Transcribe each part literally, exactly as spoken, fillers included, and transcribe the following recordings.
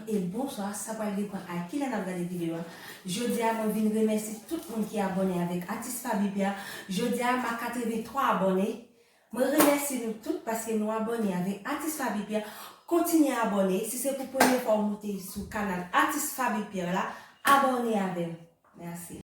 E bonswa, sa pral depann a kilè n ap gade videyo a. Jodi a, mwen vin remèsye tout moun ki abòne avèk Atis Faby Pierre. Jodi a, m a katrevenntwa abòne. Mwen remèsye nou tout paske nou abòne avèk Atis Faby Pierre. Kontinye abòne. Si se pou premye fwa w moute sou kanal Atis Faby Pierre la, abòne avè m. Mèsi.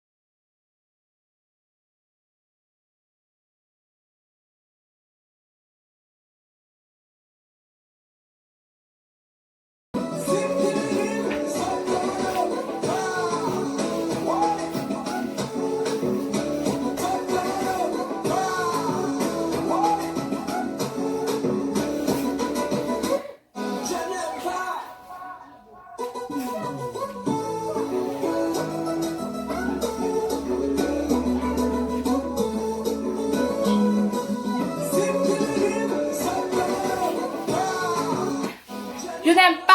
Yo, n ap